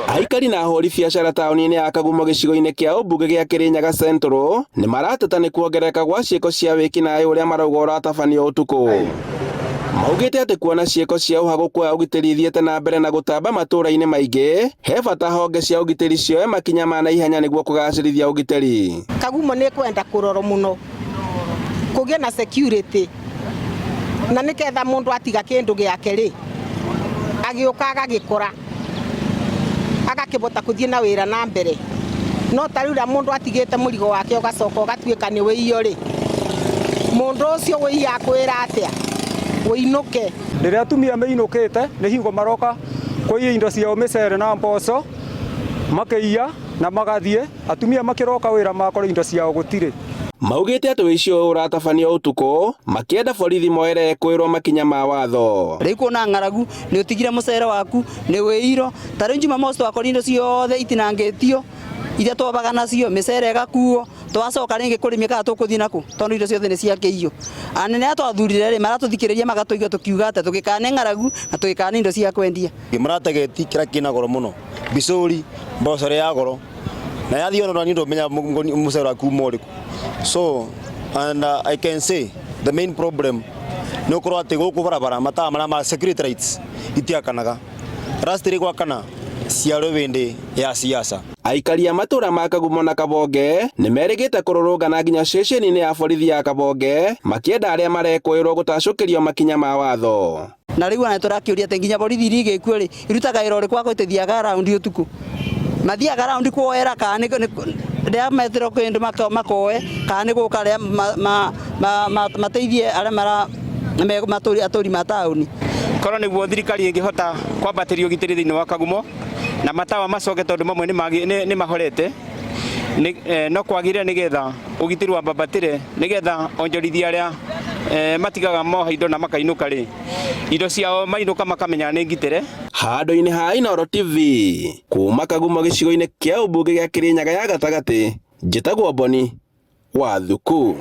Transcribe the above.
Aikari na ahũri biacara taũni-inĩ ya Kagumo gĩcigo-inĩ kĩa ũmbunge gĩa Kirinyaga Central nĩ marateta nĩ kuongerereka gwa ciĩko cia wĩkinaĩ ũrĩa marauga ũratabanio ũtukũ. Maugĩte atĩ kuona ciĩko cia ũhagũku wa ũgitĩri ithiĩte na mbere na gũtamba matũũra-inĩ maingĩ, he bata honge cia ũgitĩri cioe makinya ma naihenya nĩguo kũgacĩrithia ũgitĩri. Kagumo nĩ kwenda kũrorwo mũno kũgĩe na security na nĩketha mũndũ atiga kĩndũ gĩake rĩ agĩũka agagĩkora agakĩbota kũthiĩ na wĩra na mbere no ta rĩu rĩa mũndũ atigĩte mũrigo wake ũgacoka ũgatuĩka nĩ wĩiyo rĩ mũndũ ũcio wĩiya akwĩra atĩa wĩinũke. Rĩrĩa atumia meinũkĩte nĩ hingo maroka kũiya indo ciao mĩcere na mboco makĩiya na magathiĩ. Atumia makĩroka wĩra makora indo ciao gũtirĩ. Maugĩte atĩ ũici ũyũ ũratabanio ũtukũ makĩenda borithi moere ekũĩrwo makinya ma watho. Rĩu kuona ng'aragu nĩ ũtigire mũcere waku nĩ wĩiro ta rĩu Jumamosi twakorire indo ciothe itinangĩtio iria twabaga nacio mĩcere ĩgakuo twacoka rĩngĩ kũrĩmia kana tũkũthiĩ nakũ tondũ indo ciothe nĩ ciakĩiywo. Anene aya twathurire rĩ maratũthikĩrĩria magatũigua tũkiuga atĩa tũgĩkane ng'aragu na tũgĩkane indo cia kwendia. Maratageti kĩrĩa kĩna goro mũno bicũri mboco ĩrĩa ya goro na yathiĩ ona niĩ ndũmenya mũcere waku uma ũrĩkũ so and I can say the main problem nĩ ũkorwo atĩ gũkũ barabara matawa marĩa ma security lights itiakanaga rastiri gwakana ciarĩ hĩndĩ ya siasa. Aikari a matũra ma Kagumo na Kabonge nĩ merĩgĩte kũrũrũngana nginya ceceni-inĩ ya borithi ya Kabonge makĩenda arĩa marekũĩrwo gũtacũkĩrio makinya ma watho. Na rĩu ona tũrakĩũria atĩ nginya borithi iria igĩkuo rĩ irutaga wĩra ũrĩkũ wa gũthiaga raundi ũtukũ mathiaga raundi kuoera kana nĩ rĩrĩa metĩrwo kĩndũ makoe kana nĩ gũka rĩa mateithie arĩa mara atũri ma taũni. Korwo nĩguo thirikari ĩngĩhota kwambatĩria ũgitĩri thĩinĩ wa Kagumo na matawa macoke tondũ mamwe nĩ mahorete no kwagĩrĩre nĩgetha ũgitĩri wambambatĩre nĩgetha onjorithia arĩa matigaga moha indo na makainũka rĩ indo ciao mainũka makamenya nĩ ngitĩre. Handũ-inĩ ha Inooro TV kuma Kagumo gĩcigo-inĩ kĩa ũmbunge gĩa Kĩrĩnyaga ya gatagatĩ, njĩtagwo Boni wa Thuku.